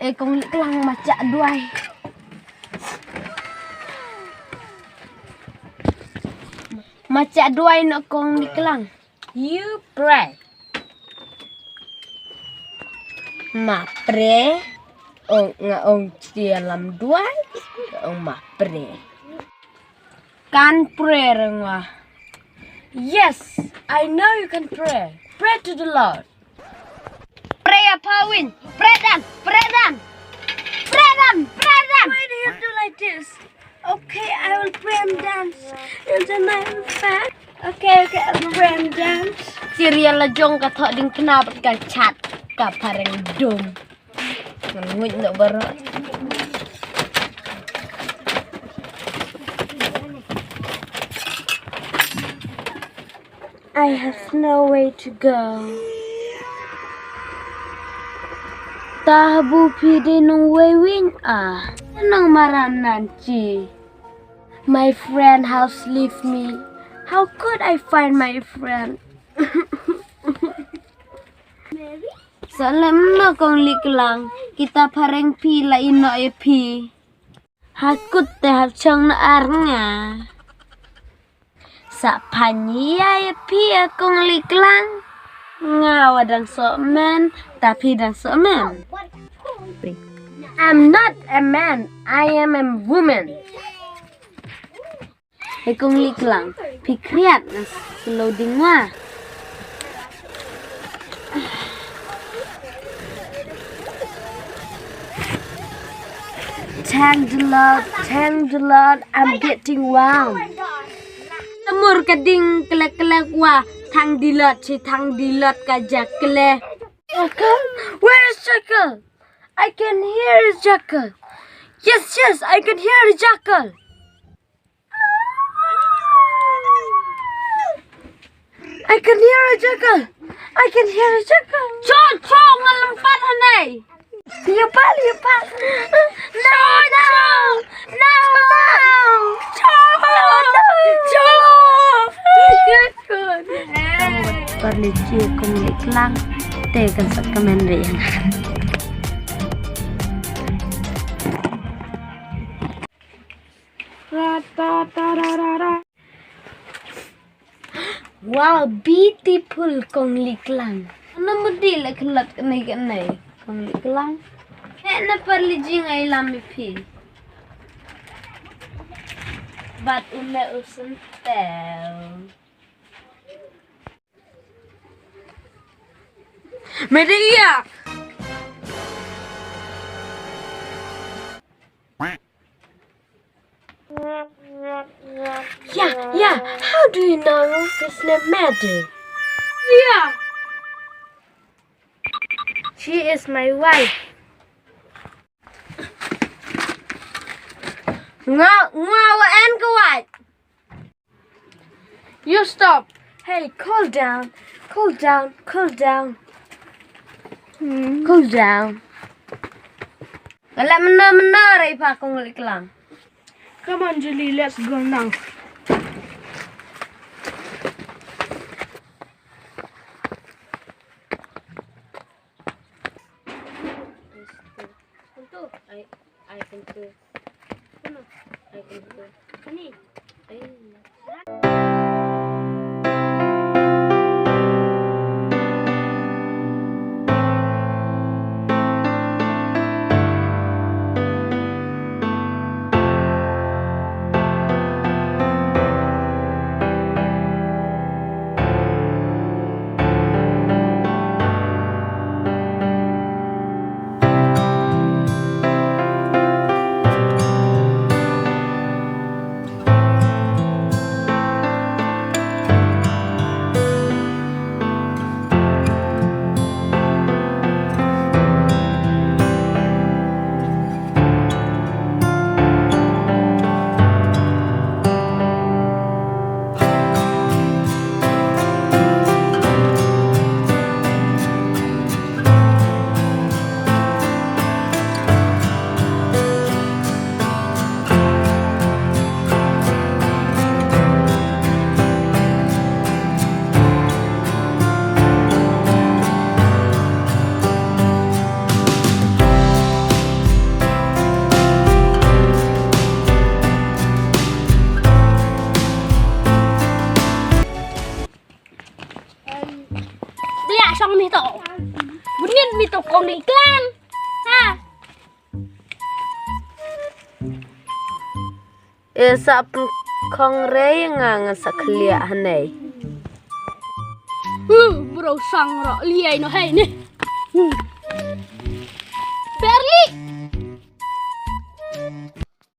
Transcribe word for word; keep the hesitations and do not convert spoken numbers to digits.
Eh, kong Liklang, ma chah duwai. Ma chah duwai noh kong Liklang. You pray. Ma pray. Ong, nga ong chi ïalam duwai. Ong ma pray. Kan pray re nga. Yes, I know you can pray. Pray to the Lord. Pray, Pawin. Pray dan. Pray dan. Pray dan. Pray dan. Why do you do like this? Okay, I will pray and dance. And then I will fast. Okay, okay, I will pray and dance. Serial la jong ka thok ding kena bad ka chat ka pareng dum. Ngan nguid noh baroh. I have no way to go. Ta habu phi dei nong wei win a. Nong maram nan chi. My friend house leave me. How could I find my friend? Sa lem no kong Liklang. Kita pareng phi la ino e phi. Hakut te hap chong na ar nga. Sa phan ïa phi a kong Liklang. Nga wa dang soh men, ta phi dang soh men. I'm not a man, I am a woman. He kong Liklang, phi khriat na slow ding wa. Thank the Lord, thank the Lord, I'm getting warm. Tamur ka ding klek klek wa, thank the Lord, chi thank the Lord ka ja klek. Jackal? Where is Jackal? I can hear Jackal. Yes, yes, I can hear Jackal. I can hear a jackal. I can hear a jackal. Cho, cho, nga lem pat hanai. Ïa pat, ïa pat. No, no, no, no. Cho, no, no. Cho. Good, good. Hey. Par le chi kong Liklang. Te kan sat kamen re yang. Ra, ta, ta, ra, ra, ra. Wow, beautiful kong Liklang. Ana mudi le khlot kane kane kong Liklang. Eh, na par li jing ai lam mi phi. Bat une usun tel. Media. Yeah, yeah. How do you know his name Maddie? Yeah. She is my wife. Nga, nga wa en ka wife. You stop. Hey, cool down. Cool down. Cool down. Hmm. Cool down. Kala mena mena rai pa kong Liklang. Come on, Julie, let's go now. Kuntu, ai, ai kuntu. Kuno, ai kuntu. Kani, ai. Ito kong ding klan. Ha. E sa pynkhong re nga ngan sa khliah hanei. Huh, bro sang ro liai no hei ni. Hmm.